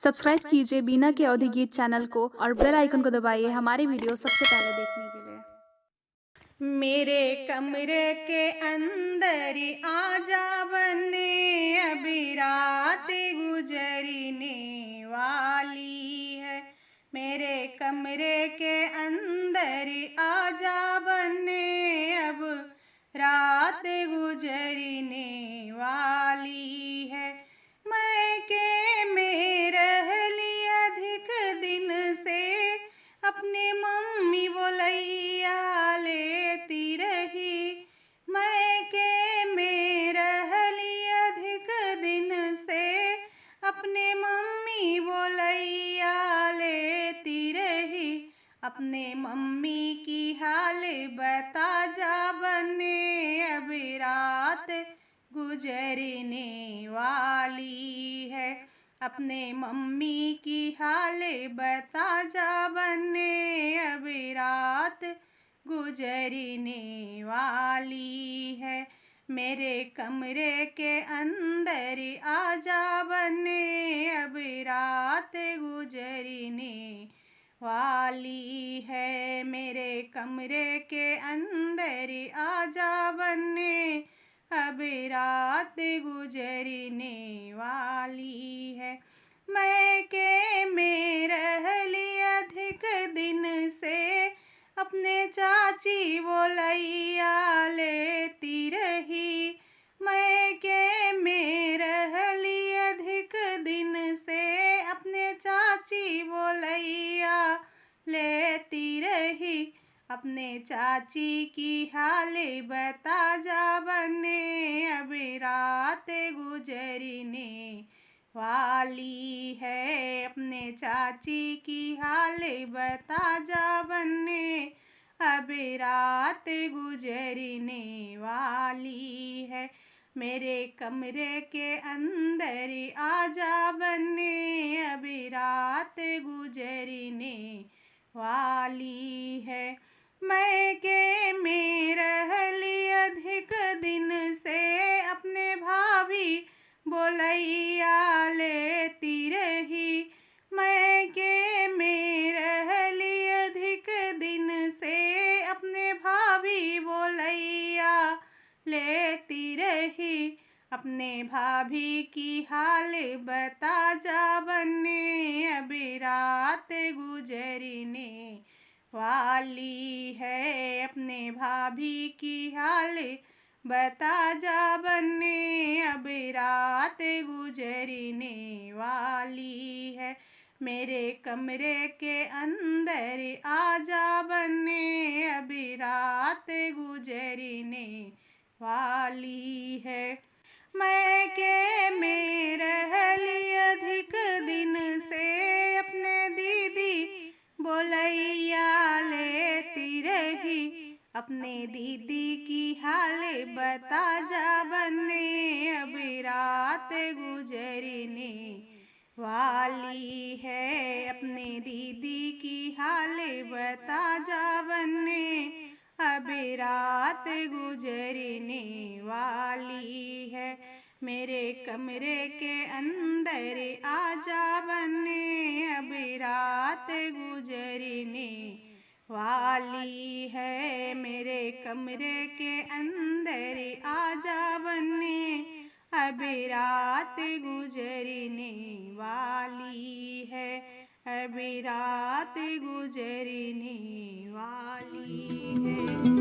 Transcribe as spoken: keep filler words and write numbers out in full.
सब्सक्राइब कीजिए बीना के अवधी गीत चैनल को और बेल आइकन को दबाइए हमारी वीडियो सबसे पहले देखने के लिए। मेरे कमरे के अंदर आजा बन्ने, अभी रात गुजरने वाली है। मेरे कमरे के अंदर आजा बन्ने, अब रात गुजरने वाली है। मयके में रहली अधिक दिन से, अपने मम्मी बोलैया लेती रही। मयके में रहली अधिक दिन से, अपने मम्मी बोलैया लेती रही। अपने मम्मी की हाल बता जा बन्ने, अभी रात गुजरने वाली है। अपने मम्मी की हाल बता जा बन्ने, अभी रात गुजरने वाली है। मेरे कमरे के अंदर आजा बन्ने, अभी रात गुजरने वाली है। मेरे कमरे के अंदर आजा बन्ने, अब रात गुजरने वाली है। मयके में रहली अधिक दिन से, अपने चाची बोलैया लेती रही। मयके में रहली अधिक दिन से, अपने चाची बोलैया लेती रही। अपने चाची की हाल बता जा बन्ने, अभी रात गुजरने वाली है। अपने चाची की हाल बता जा बन्ने, अभी रात गुजरने वाली है। मेरे कमरे के अंदर आजा बन्ने, अभी रात गुजरने वाली है। मयके में रहली अधिक दिन से, अपने भाभी बोलैया लेती रही। मयके में रहली अधिक दिन से, अपने भाभी बोलैया लेती रही। अपने भाभी की हाल बता जा बन्ने, अभी रात गुजरने वाली है। अपने भाभी की हाल बता जा बन्ने, अब रात गुजरने वाली है। मेरे कमरे के अंदर आ जा बन्ने, अब रात गुजरने वाली है। मयके में रहली अधिक दिन से, अपने दीदी बोलैया लेती रही। अपने दीदी की हाल बता जा बन्ने, अब रात गुजरने वाली है। अपने दीदी की हाल बता जा बन्ने, अब रात गुजरने वाली है। मेरे कमरे के अंदर आ जा बन्ने, अब रात गुजरने वाली है। मेरे कमरे के अंदर आ जा बन्ने, अब रात गुजरने वाली है। अब रात गुजरने वाली है।